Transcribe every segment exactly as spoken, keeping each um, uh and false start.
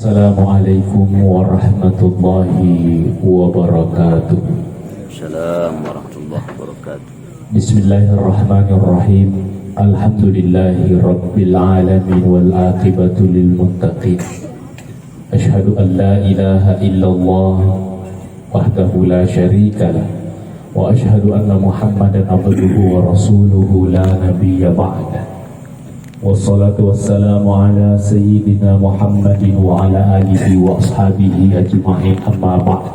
Assalamualaikum warahmatullahi wabarakatuh. Salam warahmatullahi wabarakatuh. Bismillahirrahmanirrahim. Alhamdulillahi rabbil alamin wal aqibatu lil muttaqin. Asyhadu an la ilaha illallah wahdahu la syarika lah. Wa asyhadu anna Muhammadan abduhu wa rasuluhu la nabiyya ba'dah. Wassalatu wassalamu ala sayyidina Muhammadin wa ala alihi wa ashabihi ajma'in, amma ba'd.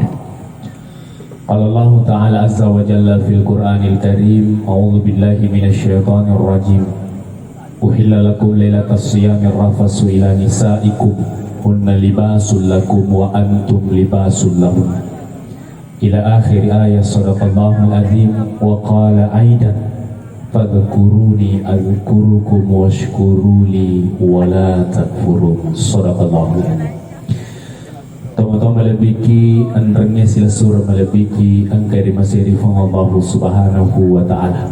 Qala Allahu ta'ala azza wa jalla fil Qur'anil Karim, a'udzu billahi minasy syaithanir rajim. Uhilla lakum lailatas siyamir rafasu ila nisaikum, hunna libasul lakum wa antum libasul lahunna. Ila akhir ayat. Sadaqallahul azim. Wa qala aidan, fadhkuruni azkurukum washkuruli wala takfurun. Sadaqallahul azim. Tomatoa malebbiki, enrengnge silessureng malebbiki, engkai ri maseri Puang Allahu Subhanahu wa Ta'ala.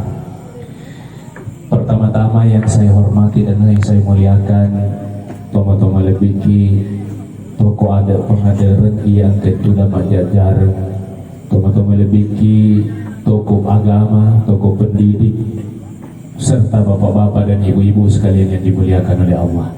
Pertama-tama yang saya hormati dan yang saya muliakan, tomatoa malebbiki, tokoh adat pengadereng iya engka tudang majjajareng, tomatoa malebbiki, tokoh agama, tokoh pendidik, serta bapak-bapak dan ibu-ibu sekalian yang dimuliakan oleh Allah.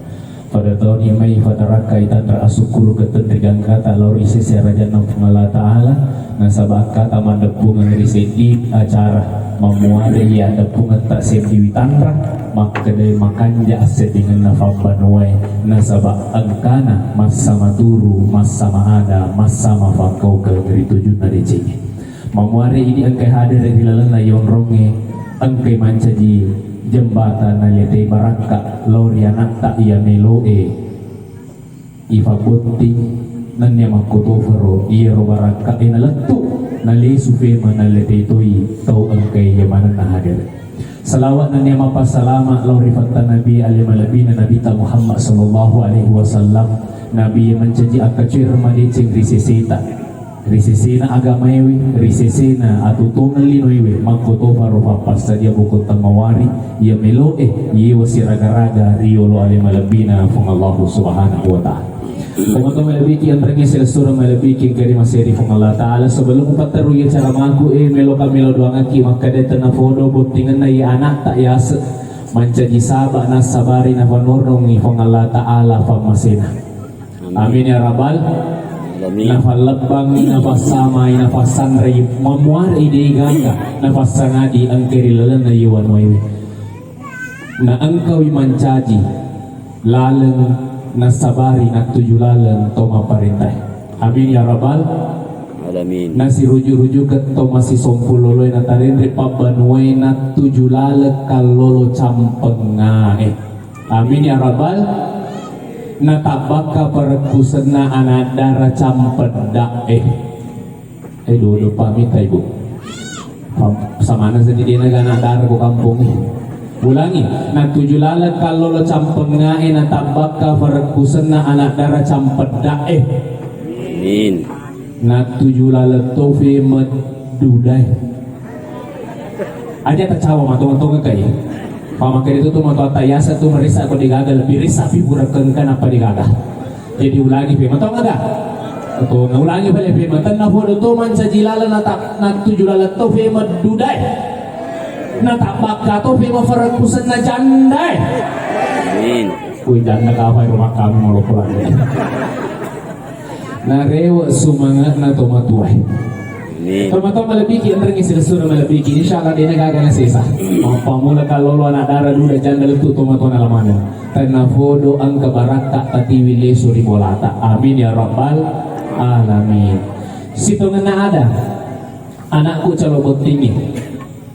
Pada taunni mai fatarakkai tanra asukkurukeng tenri gangkata lao ri sese arajanna Puang Allah Ta'ala, nasaba engkata maddeppungeng ri seddi acara, mammuare iya addeppungetta seddi witanra, makkedai makanja asseddingenna fabbanuae, nasaba engkana massama turu, massama ada, massama fakkaukeng ri tujunna decengnge. Mammuare idi engkai hadere ri lalenna yonrongnge, engkai mancaji jembatan naletei barakka lao ri anatta iya meloe ifabbotting, nennia makkotofaro iyaro barakkae nalettu, nalesu fema naletei toi tau engkai iya manenna hadere. Salawat nennia mappasalama lao ri fatta Nabi ale malebbina Nabita Muhammad sallallahu alaihi wasallam, Nabi iya mancaji akkacoereng madeceng ri seseta. Ri sesena agamaewe, ri sesena atuo-tuongeng linoewe, makkotofaro fappassadia bokong temmawari, iya meloe, yewa siraga-raga ri yolo ale malebbina Puang Allahu Subhanahu wa Ta'ala. Tomatoa malebbiki, enrengnge silessureng malebbiki, engka ri maseri Puang Allah Ta'ala. Sebelum patterui acara maku, eh, meloka melo doangakki, makkeda tennafodo bottingenna iya anatta yase mancaji saba nassabari nafanurungngi Puang Allah Ta'ala fammasena. Amin ya rabbal alamin. Nafallebbangngi, nafassamai, nafassanrei, mammuarei degaga, nafassangadi engkai ri lalenna yewanuewe. Na engkawi mancaji laleng, nassabari nattuju laleng to mapparentae. Amin ya rabbal alamin. Nasiruju-rujukeng to masisompu loloe natarenre pabbanuae nattuju laleng kallolo campengngae. Amin ya rabbal. Natabbakka parekkusenna anak dara campeddae. Eh, dua-dua pamita ibu. Pam-, samana seddi dena ga anak dara ko kampung. Ulangi, nattuju laleng kallolo campengngae natabbakka parekkusenna anak dara campeddae. Amin. Nattuju laleng tofi meddudae. Aja tacawa matongeng-tongeng kai. Pamakkedai tu tomatoatta yaseng tu marissa ko degaga, lebbi rissa pi pura kengka nappa degaga. Jadi ulangi pe matongeng ga? Tongeng, ulangi pale pe matenna fodo to mancaji laleng nata-, nattuju laleng to fe meddudae. Natabbakka to fe mafarekkusenna jandae. Amin. Kui janda kafai rumah kami mau pulang. Narewe sumange'na tomatoae. Amin. Tomatoa malebbiki, enrengngi silessureng malebbiki. Insyaallah dena gaga nasesa. Mappammula kallolo anak dara duda janda lettu tomatoana lamaneng. Tennafodo engka barakka tatiwi lesu ri bolata. Amin ya rabbal alamin. Sitongenna ada anakku calo bottingngi.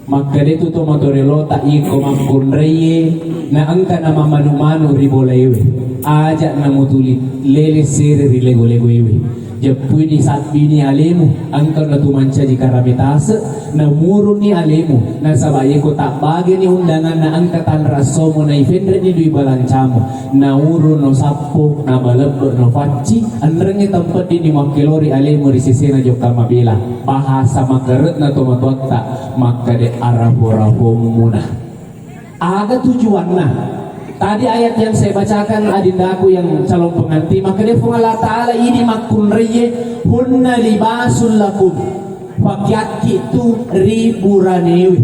Makkeda tu tomatoa riolota, iko makkunraie na engka namammanu-manu ri bolaewe, aja namutuli lele sere ri lego-legoewe. Jeppuini sabbini alemu, engka natu mancaji karame tase, namuruni alemu, nasaba yeko tabbageni undanganna engka tanra somo naifenreni dui balancamu, nauruno sappo, nabalebbe no facci, enrengnge tempeddini makkelori alemu ri sesena jokka mabela. Bahasa makere'na tomatoatta makkeda arafo-rafommuna. Aga tujuanna? Tadi ayat yang saya bacakan, adindaku yang calon pengantin, makkeda Puang Allah Ta'ala, idi makkunraie, hunna libasul lakum, pakeakki tu ri buranewe.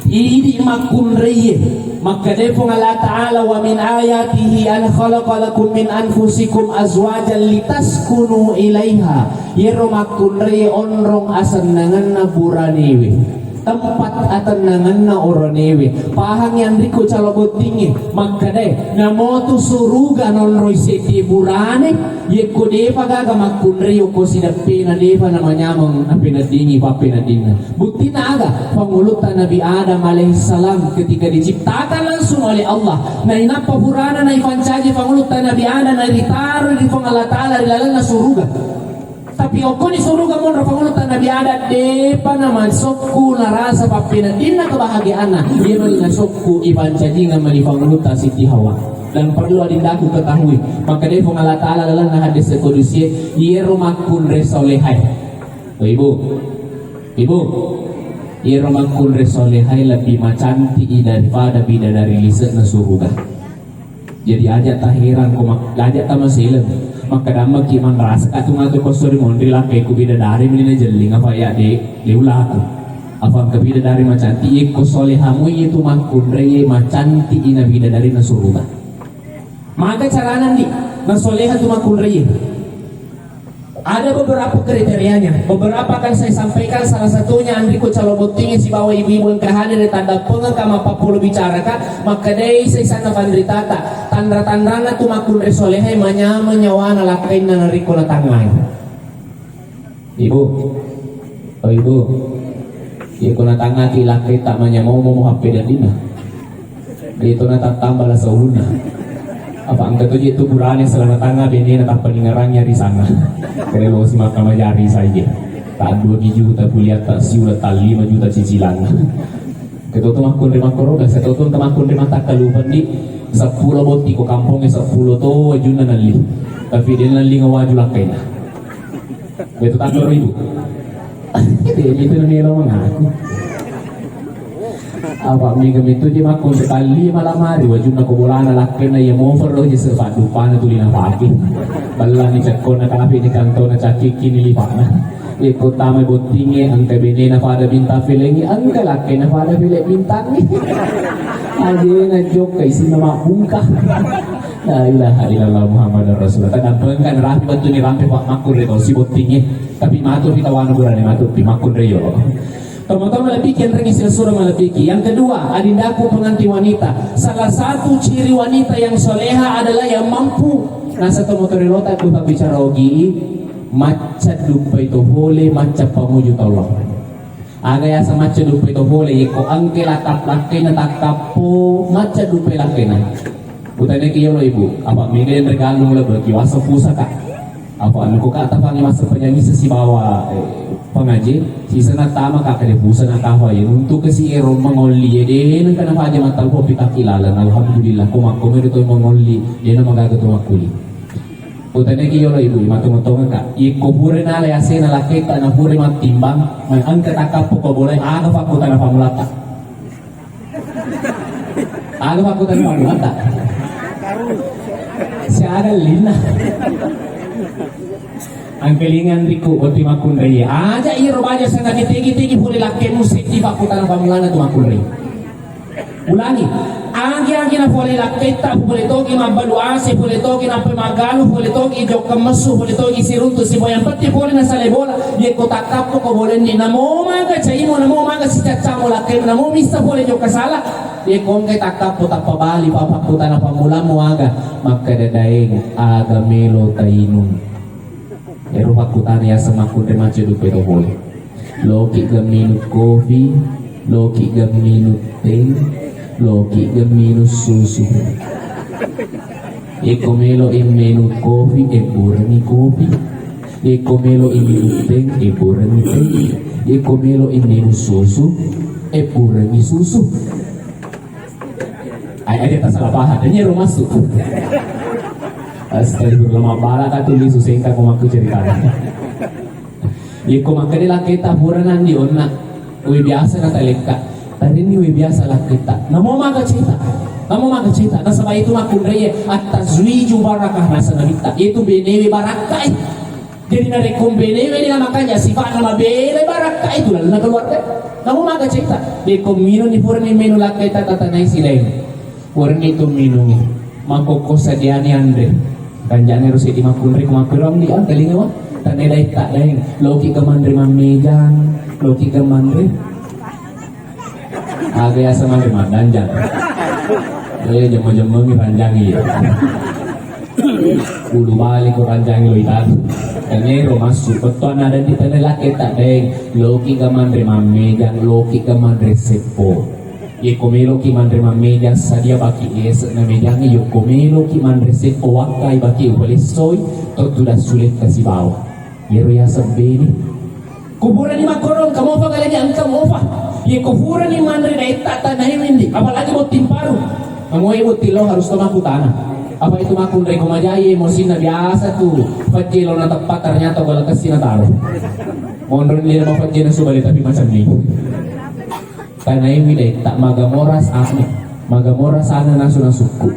Idi makkunraie, makkeda Puang Allah Ta'ala, wa min ayatihi an khalaqa lakum min anfusikum azwajan litaskunu ilaiha. Iyaro makkunraie onrong asennangenna buranewe, tempat atennangenna oranewe. Pahangngi anrikku calo bottingnge, makkedae, namotu suruga nonroi seddi burane, yekko depa gaga makkunrai okko sideppena, depa namanyameng napeneddingi pappeneddinna. Buttina aga? Pangulutta Nabi Adam alaihissalam ketika diciptakan langsung oleh Allah, nainappa purana naipancaji pangulutta Nabi Adam, nairitaro ri Puang Allah Ta'ala ri lalenna suruga. Tapi okkoni suruga monro pangulutta Nabi Adam, depa namasokku narasa pappeneddinna kebahagiaanna. Iya mani nasokku ipancajinga mani pangulutta Siti Hawa. Dan perlu adindaku ketahui, makkedai Puang Allah Ta'ala lalenna hadis kudusie, iyero makkunrai solehai. Oh, ibu, ibu, iyero makkunrai solehai lebih macanti'i daripada bidadari lise'na suruga. Jadi aja taherang ko mak-, aja tamaseleng. Makkedammaki manrasaka tu matu ko esso ri monri lakkai ku bidadari meni najelling apa ya de, de ulaku. Apa engka bidadari macanti, iyekko soleha mui itu makkunrai macanti ina bidadari na suruga. Maka carana ndi nasoleha tu makkunrai. Ada beberapa kriterianya, beberapa akan saya sampaikan, salah satunya anriko calo bottingnge sibawa ibu-ibu engka hadir di tanda pengeka mappappolo bicaraka, makkedai saisanna panritata, tanra-tanrana tu makkunrai solehai manyameng nyawana lakkainna nariko natangngai. Ibu, oh ibu, iya ko natangngaki lakkaitta manyameng mo H P dadinna. Itu na tattamba la sauna. Apa engka toji tu burane selama tanga benena tappalingerang ya di sana. Kare lo si maka majari saja. Tak dua juta kuliah tak siula tak lima juta cicilan. Ketoto makkunre makkoroga, setoto engka makkunre matakkalupa ndi seppulo botti ko kampongnge seppulo to wajunna nalli. Tapi de nalli ngawaju lakkaina. Betu takkoro ibu. Itu melo mengaku. Apa mega mitu je makkunre talli malamari wajunna ko bolana lakkaina iya mofer lo je sepa dupana tuli napake. Ballani cakkona kafe ni kantona cakiki ni lipana. Iko tama bottingnge engka benena pada bintang pelengi engka lakkaina pada pele bintangngi. Ajena jokka isinna mabbungka. La ilaha illallah Muhammadar Rasulullah. Tadampengka narapi battu ni rampe pak makkunre to si bottingnge. Tapi matu pi tawana burane matu pi makkunre yo. Teman-teman lebih kenrengi silsura malebiki. Yang kedua, adindaku pengantin wanita. Salah satu ciri wanita yang soleha adalah yang mampu. Nasa to motore lota ku bicara ogi, macca duppai to pole, macca pamuju to Allah. Aga yaseng macca duppai to pole, yekko engke lakap-, lakkaina takkappo, macca duppai lakkaina. Utaneki yolo ibu, apa mega yang regalung lebeki wasa pusaka. Apa anu ko kata pangi masa penyanyi sesibawa, eh, pengaji, sisena tama kaka de pusana kafa ya. Untuk ke si ero mengoli ya de nengka nafaja matal popi kaki lalang. Alhamdulillah, ko makko mega to mengoli, de na magaga to makkuli. Utaneki yolo ibu, matu-, matongeng ka. Iko pura nala yasena lakkaita na pura mattimbang, mai engka takkappo ko bolai aga pakkutana pamulatta. Aga pakkutana pamulatta. Siaga linna. Angkelingan riku otti makkunrai. Aja iro baja sengka tegi-tegi pura lakkemu seddi pakkutana pamulana tu makkunrai. Ulangi, agi-agi na pole lakketta, pole togi mabbalu ase, pole togi nappa maggalu, pole togi jokka messu, pole togi siruntu sibo, yang penting pole na sale bola, yekko takkappo ko bolenni, namo maga caimu, namo maga sicaccamu lakkemu, namo missa pole jokka sala, yekko engkai takkappo tappa bali, papakkutana pammulamu aga, makkeda daeng, aga melo tainung. Ero pakkutana yaseng makkunre macca duppe to pole. Loki ga minum kopi, loki ga minum teh, loki ga minum susu. Iko melo i minum kopi, e burani kopi. Iko melo i minum teh, e burani teh. Iko melo i minum susu, e burani susu. Ai, aja tak salah paham. Ini rumah su. Astagfirullah, mabala ka tu lisu sengka ko makku cerita. Iko makkeda lakketa pura nandi onna. We biasa na talekka. Tarinni we biasa lakketa. Namo maka cerita. Namo maka cerita, nasaba itu makkunrai, at-tazwiju barakah, nasaba nabitta. Itu benewe barakkai. Jadi narekko benewe ni, makanya sifatna mabela barakkai itu lalenna keluarga. Namo maka cerita, dekko minung ni purani menu lakkai tata tanai silaing. Purani tu minung. Makkokko sadiani anre. Ranjang ero seddi makkunrai ko makkurang di angkalinga wa. Tanai dai tak daeng. Loki ke manre mammejang, loki ke manre. Aga yaseng manre maddanjang. Eh, jemme-jemmengi ranjangi. Ulu bali ko ranjangi lo itanu. Tanero massu, bettuanna ada di tanai lakkai tak daeng. Loki ke manre mammejang, loki ke manre seppo. Yekko meloki manre mammejang, sadia baki ese na mejangi, yekko meloki manre seppo wakkai baki upalessoi, tottu dassulekka sibawa. Yero yaseng bene. Ko purani makkorong, engka mopa kalanya, engka mopa. Yekko purani manre daetta tanai wendi, apalagi botting paru. Kamu botting lo harus to makkutana. Apa itu makkunrai ko majai emosinna biasa tu. Pacce lo na teppa, ternyata bola kessi na taro. Monro ni lima pacce na subali tapi macam ni. Tanaiwi dai, tak maga moras anu, maga moras ana nasu-nasukku.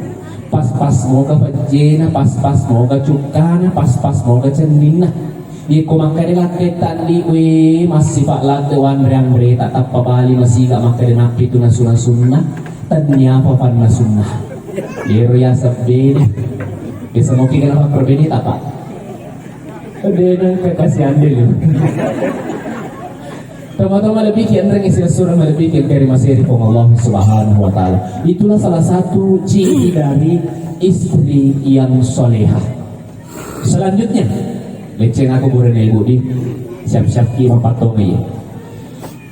Pas-pas moga pejjena, pas-pas moga cukkana, pas-pas moga cenninna. Yekko makkeda lakketta ndi, we, massifa ladde wanre-anre, tak tappa bali masiga makkeda nappi tu nasu-nasunna, tennia apa pannasunna. Yero yaseng bene. Bisa moki kena pakkoro bene tapa. Dena kekasih andil. Teman-teman lebih ki enreng isi surah lebih ki dari masih Allah Subhanahu wa Ta'ala. Itulah salah satu ciri dari istri yang solehah. Selanjutnya, leceng aku burane ibu di siap-siap ki mapatongi.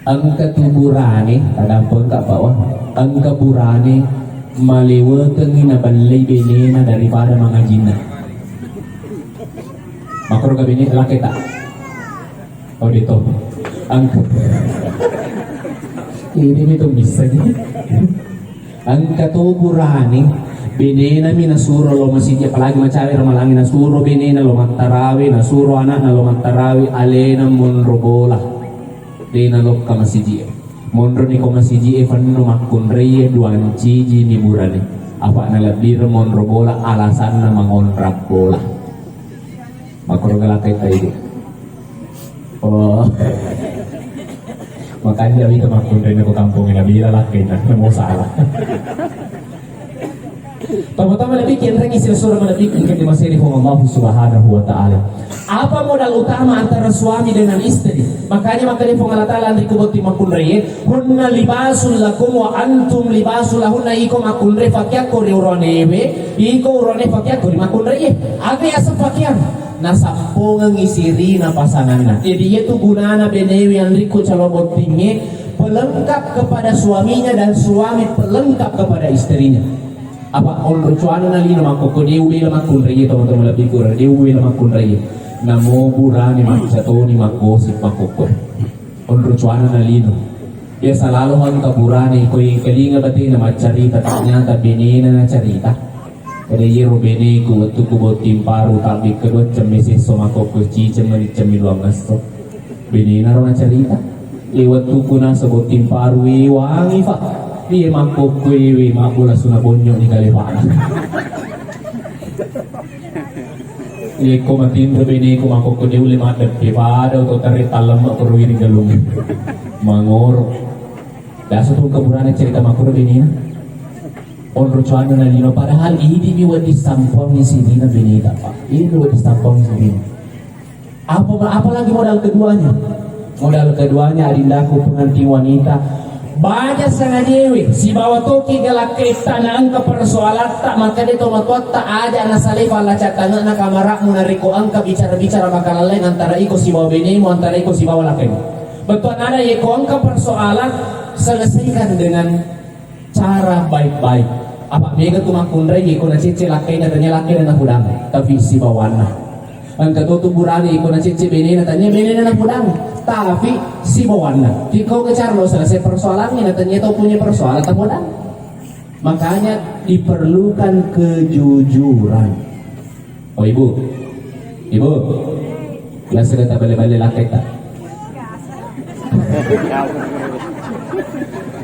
Engka tu burane, tadampeng ka bawa. Engka burane malewekengi nabellei benena daripada mangajinna. Makoro ka bene lake tak? Oh, dito. Engka. Ini mi tu bisa ni. Engka to burane, benena mi nasuro lo masiji, apalagi macawe ramalangi, nasuro benena lo mattarawe, nasuro anakna lo mattarawe, alena monro bola. Dena lokka masiji. Monro ni ko masiji e, penno makkunrai e, duanciji ni burane. Apa na lebbi monro bola, alasanna mangonrak bola. Makkoro galakkai taigu. Oh. Makanya itu makkunrai ko kampung ini bila lakkaina, namo salah. Tama-tama lebih ki enreng isi surah lebih ki di masiri Allah Subhanahu wa Ta'ala. Apa modal utama antara suami dengan istri? Makanya maka di Allah Ta'ala anri kuboti makkunrai. Hunna libasul lakum wa antum libasul lahunna. Iko makkunrai pakeakko ri uronewe, iko urone pakeakko ri makkunrai. Aga yaseng pakeang? Nasappongengi sirina pasanganna. Jadi, iyatu gunana benewe anrikku calo bottingnge, pelengkap kepada suaminya dan suami pelengkap kepada istrinya. Apa onro cuana na lino makkokko, de ubela makkunrai, teman-teman lebih kurang, de ubela makkunrai. Namo burane maccatoni makkosip makkokko. Onro cuana na lino. Biasa lalo engka burane, ko engkalinga batena maccarita, ternyata benena na carita. Kada iyaro beneku wettu ku botting paru tabbi kedua cemme sesso makkokko ciceng meni cemme duang esso. Benena ro na carita. E wettu ku nasa botting paru e wangi fa. Iye makkokko ewe mabbola suna bonyo ni kale fa. Yekko matinro beneku makkokko de ulle maddeppe pada oto terri tallemme ko ruwi ri galung. Mangoro. Biasa tu keburane cerita makkoro benena. Onro cuana na lino padahal idi mi wedding sampuang sirina beneta, Pak. Idi mi wedding sampuang sirina. Apa apalagi modal keduanya? Modal keduanya adindaku pengantin wanita. Baja sangajewe, sibawa toki galakkaetta na engka persoalatta, maka de tomatoatta aja nasalai pallacattange'na kamara'mu narekko engka bicara-bicara makalalleng antara iko sibawa benemu, antara iko sibawa lakkaimu. Bettuanna ada yeko engka persoalan, selesaikan dengan cara baik-baik. Apa mega tu makkunrai iko nacecce lakkaina, tania lakkaina napudang, tapi sibawanna. Engka to tu burane iko nacecce benena, tania benena napudang, tapi sibawanna. Tiko ke cara lo selesai persoalannya, na tania to punya persoalan tapodang. Makanya diperlukan kejujuran. Oh, Ibu. Ibu. Biasa kata bale-bale lakkaita.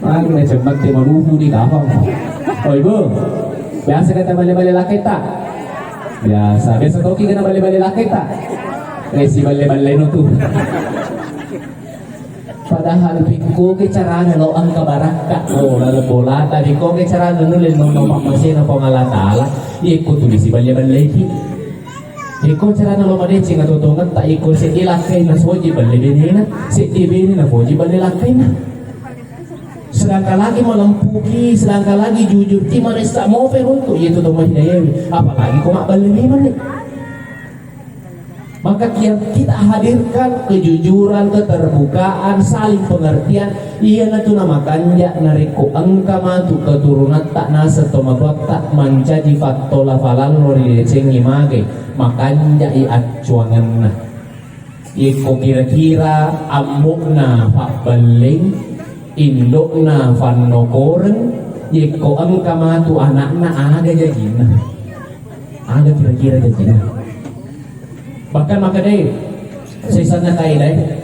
Anu na cemmette maluhu di kapang. Oh, Ibu. Biasa kata bale-bale lakkaita? Biasa. Biasa toki kena bale-bale lakkaita? Eh, si bale-bale no tu. Padahal pikkoke carana lo engka barakka. Oh, laleng bolata pikkoke carana nulle no, no pammasena Puang Allah Taala. Ikko tuli si bale-bale iki. Iko carana lo madeceng atau tongetta, iko seddi lakkai nafoji bale benena, seddi bene nafoji bale lakkaina. Sedangkan lagi malempuki, sedangkan lagi jujur, ti maressa mope runtu, iya tu tau mahidayawi, apalagi ko mabballe memang ni. Maka kia-, kita hadirkan kejujuran, keterbukaan, saling pengertian, iyanatu namakanja narekko engka matu keturunatta naseng tomatoatta mancaji fattola falallo ridecengi mage. Makanjai accuangenna. Yekko kira-kira ambo'na pabbelleng, indo'na fannokoreng, yekko engka matu ana'na, aga jajinna? Aga kira-kira jajinna? Bahkan makkedai, saisanna kaidae,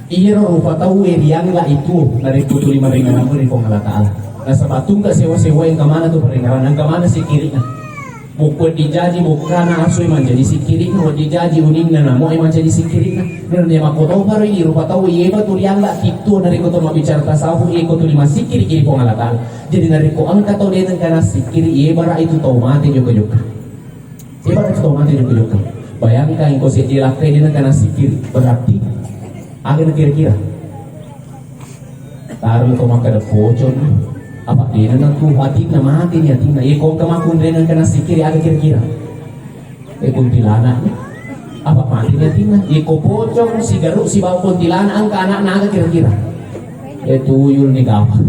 iyaro rupa tauwe riangga itu narekko tuli marengerang ri Puang Allah Ta'ala. Nasaba tungka sewa-sewa engka mana tu parengerang, engka mana sikiri'na. Mukko dijaji bokkana asui mancaji sikiri'na, wedding jaji uninna namo e mancaji sikiri'na. Nennia makkotoparo i rupa tau iye batu riangga kittu narekko to mabbicara tasawuf, iye ko tuli massikiri ri Puang Allah Ta'ala. Jadi narekko engka tau de nengka nassikiri, iye bara itu tau mate jokka-jokka. Ibarat tau mate jokka-jokka. Bayangkan ko seddi lakkai de nengka nassikiri, berarti aga na kira-kira? Taro ko makkeda pocong, apa dena naku atinna, mate ni atinna. Iye ko engka makkunrai nengka nassikiri, aga kira-kira? Eh, kuntilanak ni. Apa mate ni atinna? Iye ko pocong, sigaru, sibawa kuntilanak, engka anakna, aga kira-kira? Eh, tuyul ni kapang.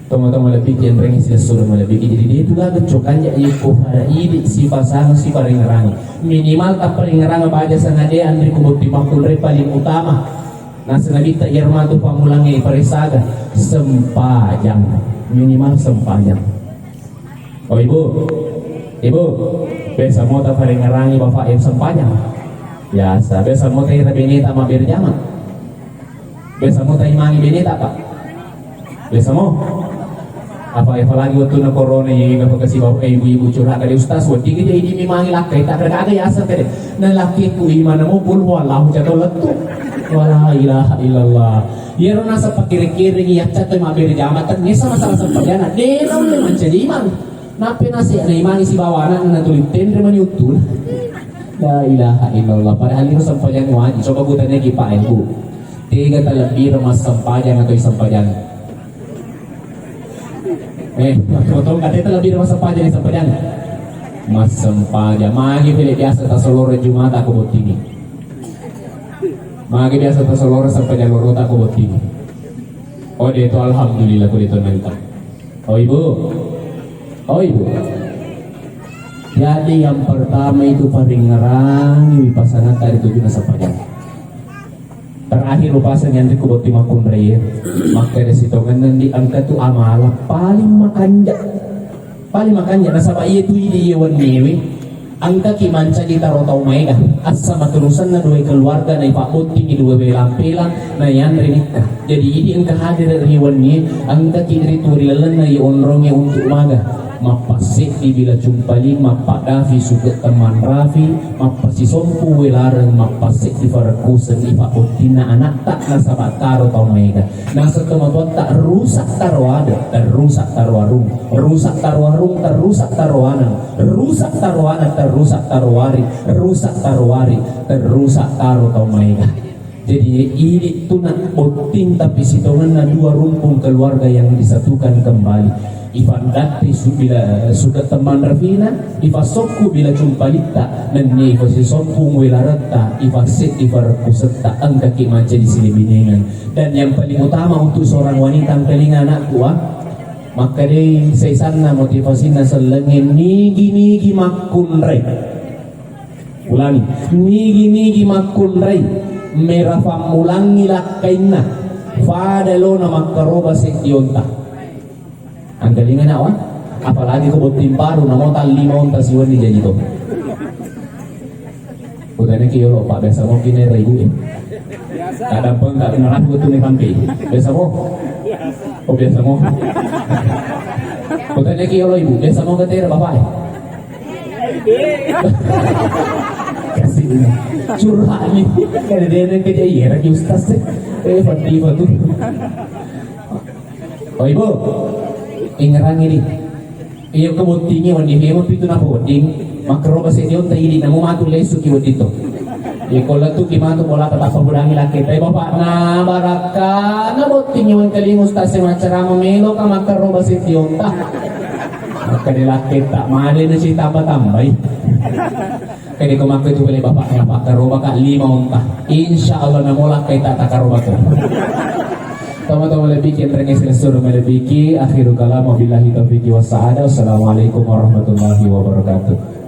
Toma-toma lebbi ki enrengngi silessureng malebbi ki. Jadi de tu gaga cokanja iko pada idi sipasang siparengerang. Minimal tapparengerang baja sangade anri ku botting makkunrai paling utama. Naseng nabitta iyaro matu pammulangnge iparesaga sempajang. Minimal sempajang. Oh, Ibu. Ibu. Biasa mo taparengerangi bapak yang sempajang. Biasa. Biasa mo taira beneta mabbere jama. Biasa mo taimangi beneta, Pak? Biasa mo? Apa, apalagi wettunna corona, iya, iya, apa kasi bawa, eh, ibu-ibu curhat kali, "Ustaz, wedding aja ini mimangi lakkai, tak ada, ada ya, asal tadi." Nah, lakiku iman mo, "Qul huwallahu," jatuh lettu. Wala ilaha illallah. Iyaro naseng pakere-kere, iya, catu mabbere jama, tennesa masalah sempajana. Dena ulle mancaji imang. Nappa nase naimangi sibawa anakna, natuli tenre mani uttuna. La ilaha illallah. Padahal itu sempajang wajib. Coba kutanya ki Pak Ibu. Tega talebbireng massempajang atau sempajang? Eh, potong kata talebbireng massempajang, sempajang. Massempajang. Magi pele biasa tasoloro Jumata ko bottingi. Magi biasa tasoloro sempajang lorota ko bottingi. Oh, de to alhamdulillah ko de to nanta. Oh, Ibu. Oh, Ibu. Jadi yang pertama itu paringerangi pasangan tadi tujuh nasempajang. Terakhir upaseng yang ku botting makkunrai, makkeda sitongenna di engka tu amala paling makanja. Paling makanja nasaba iya tu idi iya wenniwe. Engkaki mancaji taro tau maega. Assa maturusanna dua keluarga, naipabbottingi dua belang-pelang, naianre nikka. Jadi idi engka hadir ri wennie, engkaki ritu ri lalenna i onrongnge untuk maga. Mappasseddi bila cumpaling, mappaddafi suke temmanrafi, mappasisompu welareng, mappasseddi farekkuseng ipabbottinna anatta nasaba taro tau maega. Naseng tomatoatta, rusak taro ade, terrusak taro arung, rusak taro arung, terrusak taro aneng, rusak taro aneng, terrusak taro wari, rusak taro wari, terrusak taro tau maega. Jadi idi tuna botting tapi sitongenna dua rumpun keluarga yang disatukan kembali. Ipandatte su-, bila suka teman rafina, ifassokku bila cumpalitta, nenni ifasisompung welaretta, ifasseddi farekkusetta, engkaki mancaji silibinengan. Dan yang paling utama untuk seorang wanita, engkalinga anakku, ah, makkedai saisanna motivasinna sellengnge, nigi-nigi makkunrai. Ulangi, nigi-nigi makkunrai, mera fammulangi lakkainna, fada lona makkaroba seddi onta. Engkalinga nak, wa? Apalagi ko botting paru, namo tallima onta siwenni jaji to. Utanaki yolo, Pak, biasa mo kine regu e. Kada pengka narapi wettunna tampe. Biasa mo? Oh, biasa mo. Kutanya ki Allah ibu, biasa mo ketera bapak? Kasih ini. Curhat nih. Kada dia yang kerja iya lagi ustaz sih. Eh, Fatimah tuh. Oh, ibu. Ingerangi nih. Iya, ko bottingngi wedding, iya, mapitu napa wedding, makkaroba seddi onta idi, namo matu lesuki wedding to. Iya, ko lettuki matu bola tatappa budangi lakketta, eh, bapakna barakka, na bottingngi wengkalinga ustaz e maccarama, meloka makkaroba seddi onta. Makkeda lakketta, made na sitamba-tambai. Kede ko makko itu bele bapak ngapa karoba ka lima onta. Insya Allah namo lakkai tak takaroba ko. Tama-tama lebih ki, enrenge silessuar melebbiki. Akhirul kalam, wabillahi taufiq wassa'adah. Wassalamualaikum warahmatullahi wabarakatuh.